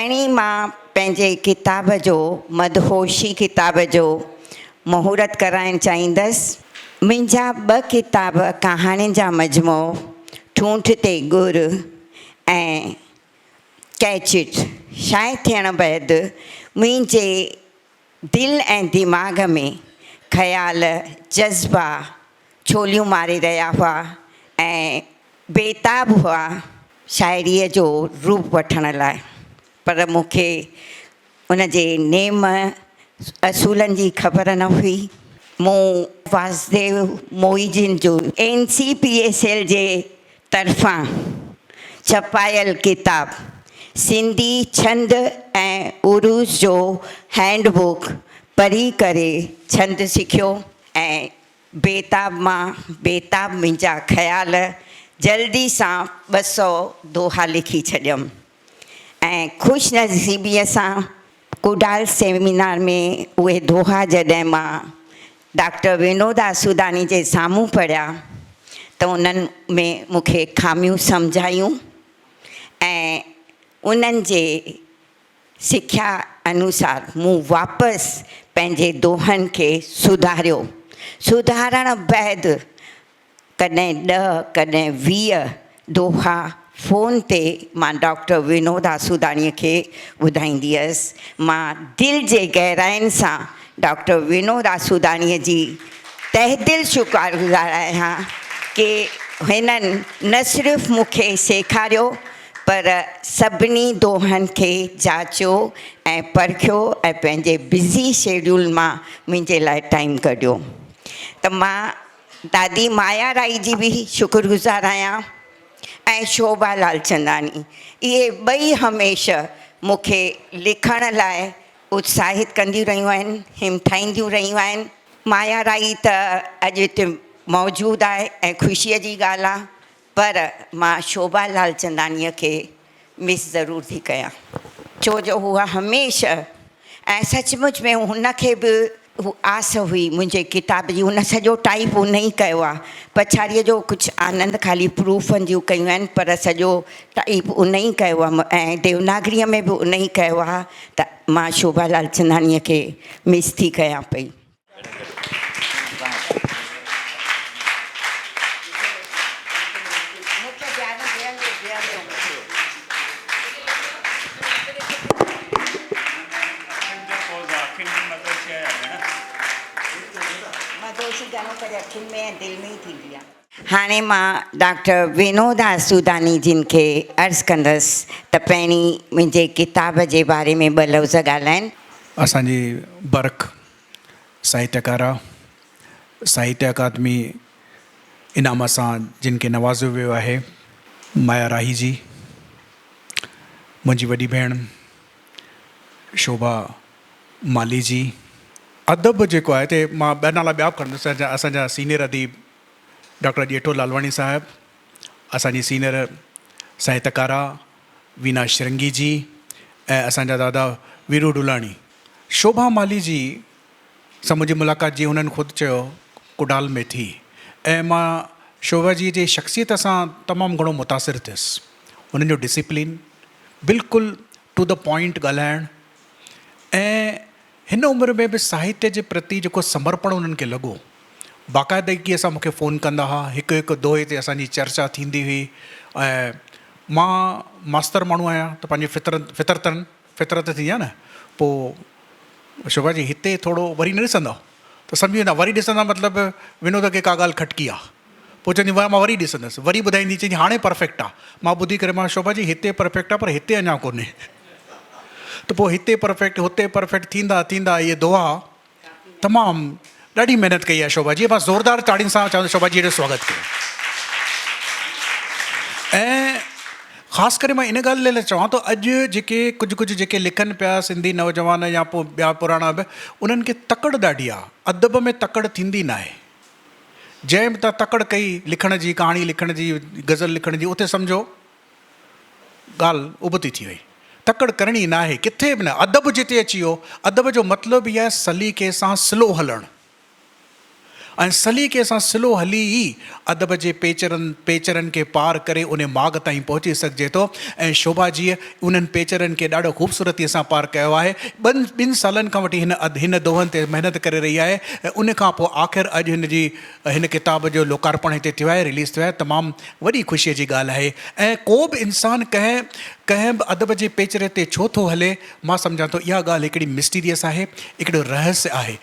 پهرين مان پنهنجي ڪتاب جو مدهوشي ڪتاب جو مهورت ڪرائڻ چاهيندس. منهنجا ٻه ڪتاب ڪهاڻين جا مجموعو ٺونٺ تي ڳر ۽ ڪيچٽ شايع ٿيڻ بعد منهنجي دل ۽ دماغ ۾ خيال، جذبا ڇوليون ماري رهيا هئا ۽ بيتاب هئا شاعريء جو روپ وٺڻ لاء پر مون کي ان جي نيم اصولن جي خبر نه هئي. مون واسديو موئي جن جو N C P S L جي طرفان ڇپايل ڪتاب سنڌي ڇند ۽ عروض جو هينڊ بوڪ پڙهي ڪري ڇند سکيو ۽ بيتاب مان بيتاب منهنجا خيال جلدي سان 200 دوها لکي ڇڏيم ۽ خوش نصيبيء سان ڪوڊال سيمينار ۾ اهي دوها جڏهن مان ڊاڪٽر ونود آسوداڻي جي سامهون پڙهيا ته انهن ۾ مون کي خاميون سمجهايون ۽ انهن جي سکيا انوسار مون واپس پنهنجي دوهن کي سڌاريو. سڌارڻ بعد ڪڏهن ڏهه ڪڏهن 20 دوها فون تي مان ڊاڪٽر ونود آسوداڻيء کي ٻڌائيندي هيس. مان دل جي گهراين سان ڊاڪٽر ونود آسوداڻيء جي تهدل شڪرگذار آهيان ڪي هنن نه صرف مون کي سيکاريو پر سڀني دوهن کي جاچيو ۽ پرکيو ۽ پنهنجي بزي شيڊيول مان منهنجي لاء ٽائيم ڪڍيو ته مان دادي مايا رائي جي به شڪر گذار آهيان ۽ شوڀا لالچنداڻي اهي ٻئي هميشه مون کي لکڻ لاء اتساهت ڪنديون رهيون آهن همٿائينديون رهيون آهن. مايا رائي ته اڄ هتي موجود آهي ۽ خوشيء جي ڳالهه آهي پر مان شوڀا لالچنداڻيء کي مس ضرور ٿي ڪيان ڇو جو هوء هميشه ۽ سچ مچ ۾ هن کي به آس هئي منهنجي ڪتاب جي هن سڄو ٽائيپ هن ئي ڪيو آهي پڇاڙيء جو ڪجهه آنند خالي پروفن جون ڪيون آهن پر سڄو ٽائيپ ان ئي ڪيو آهي ۽ ديوناگريء ۾ به ان ئي ڪيو آهي ته مان شوڀا لالچنداڻيء کي مس ٿي ڪيان پئي. هاڻي مان ڊاڪٽر ونود آسوداني جن کي عرض ڪندس ته پهرين منهنجي ڪتاب جي باري ۾ ٻه لفظ ڳالهائن. اسان جي برک ساهتيڪارا، ساهتيه اڪادمي انعام سان جن کي نوازيو ويو آهي، مايا راهي جي، منهنجي وڏي ڀيڻ شوڀا مالهي جي. ادب جيڪو آهي تي مان ٻه نالا ٻيا به کڻندس، اسان جا سينيئر اديب ڊاڪٽر ڄيٺو لالواڻي صاحب، اسان جي سينيئر ساهتڪارا وينا شرنگي جي ۽ اسان جا دادا ويرو ڊولاڻي. شوڀا مالهي جي سان منهنجي ملاقات جيئن هنن خود چيو ڪڊال ۾ ٿي ۽ مان شوڀا جي جي شخصيت سان تمام گهڻو متاثر ٿيس. هنن جو ڊسيپلين، بلڪل ٽو the point ڳالهائڻ ۽ هن عمر ۾ به ساهتيه جي پرتي جيڪو سمرپڻ انهن کي لڳو. باقاعدگيء سان مون کي فون ڪندا ها، هڪ هڪ دوهي تي اسان جي چرچا ٿيندي هئي ۽ مان ماستر ماڻهو آهيان ته پنهنجي فطرت فطرتن فطرت ٿيندي آهي نه پوء شوڀا جي هتي ٿورو وري نه ڏسندؤ ته سمجهي ويندا وري ڏسندا مطلب ونود کي ڪا ڳالهه کٽڪي آهي پوء چوندي مان وري ڏسندس وري ٻڌائيندي چوندي هاڻي پرفيڪٽ آهي مان ٻڌي ڪري مان شوڀا جي هتي پرفيڪٽ آهي پر هتي اڃا ڪونهي ته پوء هتي پرفيڪٽ هتي پرفيڪٽ ٿيندا ٿيندا اهي دوها تمام ڏاڍي محنت ڪئي آهي شوڀا جي مان زوردار تاڙين سان چوندس شوڀا جي جو سواگت ڪيو ۽ خاص ڪري مان ان ڳالهه لاء چوان ٿو اڄ جيڪي ڪجهه ڪجهه جيڪي لکن پيا سنڌي نوجوان يا پوء ٻيا پراڻا به انهن کي تڪڙ ڏاڍي آهي ادب ۾ تڪڙ ٿيندي ناهي جنهن به تان تڪڙ ڪئي لکڻ جي ڪهاڻي لکڻ جي غزل لکڻ جي اتي سمجهو ڳالهه ابتي ٿي وئي. تڪڙ ڪرڻي ناهي، ڪٿي به نه. ادب جتي اچي ويو، ادب جو مطلب ئي آهي سليقي سان سلو هلڻ. ۽ سليقي سان سلو هلي ئي ادب جي پيچرن پيچرن کي پار ڪري ان ماڳ تائين پهچي سگهجي ٿو ۽ شوڀا جيء انهن پيچرن کي ڏاڍو خوبصورتيء سان پار ڪيو آهي. ٻن ٻن سالن کان وٺي هن هن دوهن تي محنت ڪري رهي آهي ۽ ان کان پوء آخر اڄ هن جي هن ڪتاب جو لوڪارپڻ هتي ٿيو آهي، رليز ٿيو آهي، تمام وڏي خوشيء جي ڳالهه آهي ۽ ڪو به انسان ڪنهن ڪنهن به ادب جي پيچري تي ڇو ٿو هلي، مان سمجهان ٿو اها ڳالهه هڪڙي مسٽيريس آهي، هڪڙو رهسيه آهي.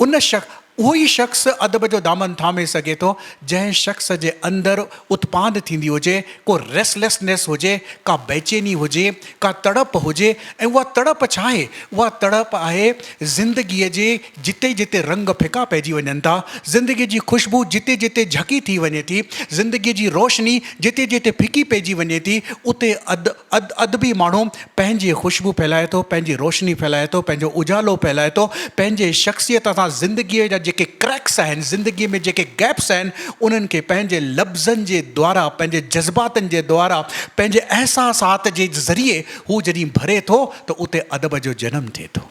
ان شخص اهو ئي شخص ادب جو دامن ٿامي سگهي ٿو، جنهن شخص جي اندر اتپاند ٿيندي هجي، ڪو ريسليسنيس هجي، ڪا بيچيني هجي، ڪا تڙپ هجي ۽ اها تڙپ ڇا آهي؟ اها تڙپ آهي زندگيء جي جتي جتي رنگ ڦڪا پئجي وڃن ٿا، زندگيء جي خوشبو جتي جتي جهڪي ٿي وڃي ٿي، زندگيء جي روشني جتي جتي ڦڪي پئجي وڃي ٿي، اتي ادبي ماڻهو پنهنجي خوشبو ڦهلائي ٿو، پنهنجي روشني ڦهلائي ٿو، پنهنجو اجالو ڦهلائي ٿو، پنهنجي شخصيت سان زندگيء جا جيڪي ڪريڪس آهن، زندگيء ۾ جيڪي گيپس آهن، انهن کي پنهنجي لفظن جي دوارا، پنهنجي جذباتن جي دوارا، پنهنجي احساسات جي ذريعي هو جڏهن ڀري ٿو ته اتي ادب جو جنم ٿئي ٿو.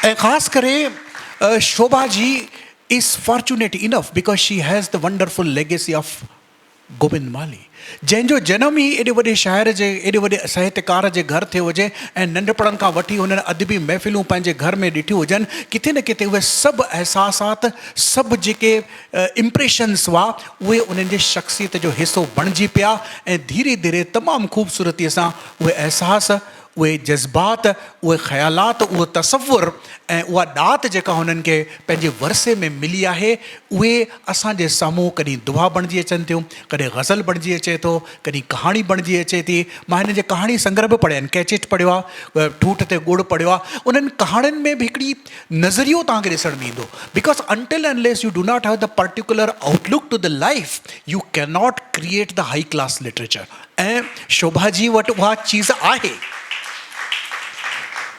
۽ خاص ڪري شوڀا جي is fortunate enough because she has the wonderful legacy of Gobind Malhi جنهن جو جنم ئي ايڏي وڏي شاعر جي ايڏي وڏي ساهتڪار جي گهر ٿيو هجي ۽ ننڍپڻ کان وٺي هنن ادبي محفلون پنهنجي گهر ۾ ڏٺيون هجن ڪٿي نه ڪٿي اهي سڀ احساسات سڀ جيڪي امپريشنس هئا اهي انهن جي شخصيت جو حصو بڻجي پيا ۽ ڌيري ڌيري تمام خوبصورتي سان اهي احساس اهي جذبات، اهي خيالات، اهو تصور ۽ اها ڏات جيڪا هنن کي پنهنجي ورثي ۾ ملي آهي، اهي اسان جي سامهون ڪڏهن دوها بڻجي اچن ٿيون، ڪڏهن غزل بڻجي اچي ٿو، ڪڏهن ڪهاڻي بڻجي اچي ٿي. مان هنن جي ڪهاڻي سنگرهه به پڙهيا آهن، ڪيچيٽ پڙهيو آهي، ٺوٺ تي ڳڙ پڙهيو آهي. انهن ڪهاڻين ۾ به هڪڙي نظريو توهان کي ڏسڻ ۾ ايندو. Because until unless you do not have the particular outlook to the life, you cannot create the high class literature. ۽ Shobha ji وٽ اها چيز آهي.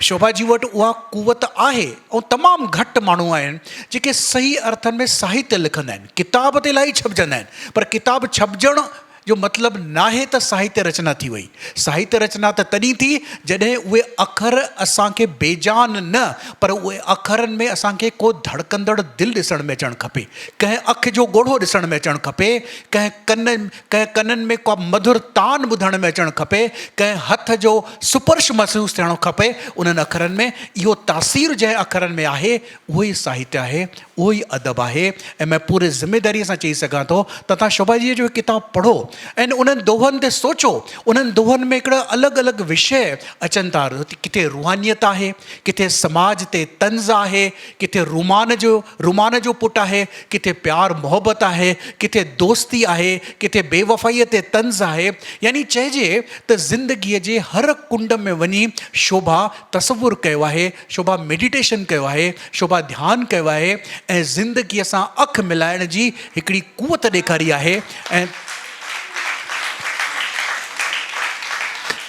شوڀا جي وٽ اها قوت آهي ۽ تمام گهٽ ماڻهو آهن جيڪي صحيح ارٿن ۾ ساهتيه لکندا آهن. ڪتاب ته الاهي ڇپجندا آهن پر ڪتاب ڇپجڻ جو مطلب ناهي ته ساهتيه رچنا ٿي وئي. ساهتيه رچنا ته تڏهن ٿي جڏهن اهي اکر اسان کي بيجان نه پر اهي اکرن ۾ اسان کي ڪو ڌڙڪندڙ دل ڏسڻ ۾ اچڻ کپي، ڪنهن اک جو ڳوڙهو ڏسڻ ۾ اچڻ کپي، ڪنهن ڪن ڪنهن ڪنن ۾ ڪا مڌر تان ٻڌڻ ۾ اچڻ کپي، ڪنهن هٿ جو سپرش محسوس ٿيڻ کپي، انهن اکرن ۾ اهو تاثير جنهن اکرن ۾ آهي، اهو ئي ساهتيه آهي، اهو ئي ادب آهي ۽ مان پوري ذميداريء سان چئي سگهان ٿو ته توهان شوڀا جيء جو هي ڪتاب پڙهو ۽ انهن دوهن تي سوچو، انهن دوهن ۾ هڪڙا الڳ الڳ وشيه اچن ٿا، ڪٿي روحانيت آهي، ڪٿي سماج تي طنز آهي، ڪٿي رومان جو رومان جو پٽ آهي، ڪٿي پيار محبت آهي، ڪٿي دوستي آهي، ڪٿي بيوفائيء تي طنز آهي، يعني چئجي ته زندگيء جي هر ڪنڊ ۾ وڃي شوڀا تصور ڪيو آهي، شوڀا ميڊيٽيشن ڪيو آهي، شوڀا ڌيان ڪيو آهي ۽ زندگيء سان اک ملائڻ جي هڪڙي قوت ڏيکاري آهي ۽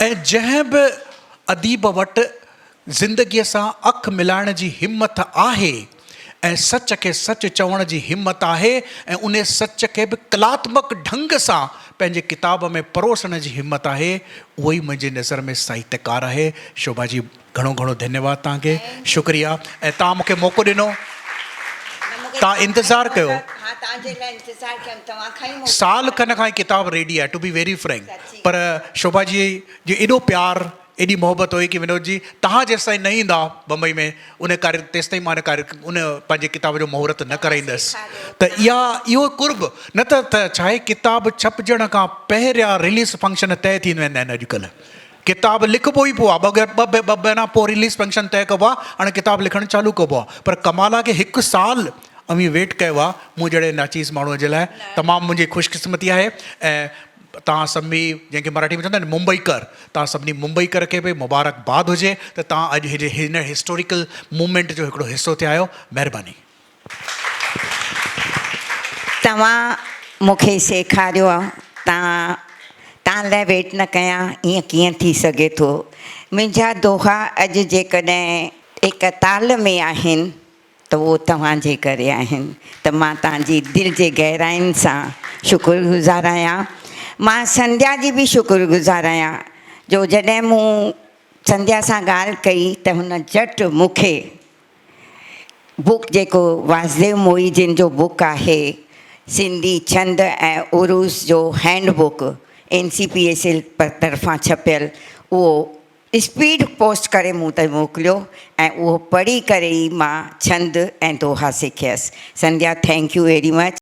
۽ جنهن به اديب وٽ زندگيء سان اک ملائڻ جي همٿ آهي ۽ سچ کي سچ چوڻ جي همت آهي ۽ انهي سچ کي به ڪلاتمڪ ڍنگ سان پنهنجي ڪتاب ۾ پروسڻ جي همت آهي، اهو ئي منهنجي نظر ۾ ساهتيڪار آهي. شوڀا جي گهڻو گهڻو ڌنيواد توهان کي، شڪريه ۽ توهان مون کي موقعو ڏنو، توهان انتظار ڪيو. سال کن کان هي ڪتاب ريڊي آهي ٽو بي ويري فرينڪ پر شوڀا جي جو ايڏو پيار ايڏي محبت هئي ڪي ونود جي توهان جيستائين نه ايندا بمبئي ۾ ان ڪاري تيستائين مان ان ڪاري ان پنهنجي ڪتاب جو مهورت نه ڪرائيندس ته اها اهو قرب نه ته ته ڇا آهي ڪتاب ڇپجڻ کان پهريان رليز فنڪشن طئي ٿي ويندا آهن اڄڪلهه ڪتاب لکبو ئي پوء آهي ٻه ٻه ٻه مهينا پوء رليز فنڪشن طئي ڪبو آهي هاڻي ڪتاب لکڻ چالو ڪبو آهي پر ڪمالا کي هڪ سال اوهين ويٽ ڪيو آهي مون جهڙي ناچيز ماڻهوء جي لاء تمام منهنجي خوش قسمتي آهي ۽ توهان سڀني جنهن کي مراٺي ۾ چوندا آهن ممبئيڪر توهان سڀني ممبئيڪر کي به مبارڪ باد هجي ته توهان اڄ هن هن هسٽوريڪل موومينٽ جو هڪڙو حصو ٿيا آهيو مهرباني. توهان مون کي سيکاريو آ توهان توهان لاء ويٽ نه ڪيان ائين ڪيئن ٿي سگهي ٿو منهنجا دوها اڄ جيڪڏهن هڪ تال ۾ آهن ته اهو توهان جي ڪري آهن ته مان توهان جي دل جي گهراين سان شڪر گذار آهيان. مان سنڌيا جي به شڪر گذار آهيان جو جڏهن مون سنڌيا سان ڳالهه ڪئي ته هن جهٽ مون کي بڪ جيڪو واسديو موهي جن جو بڪ آهي سنڌي ڇند ۽ عروض جو hand book N C P S L طرفان ڇپيل اهو اسپيڊ پوسٽ ڪري مون تائين موڪليو ۽ اهو پڙهي ڪري ئي مان ڇند ۽ دوها سکيس. Sandhya thank you very much.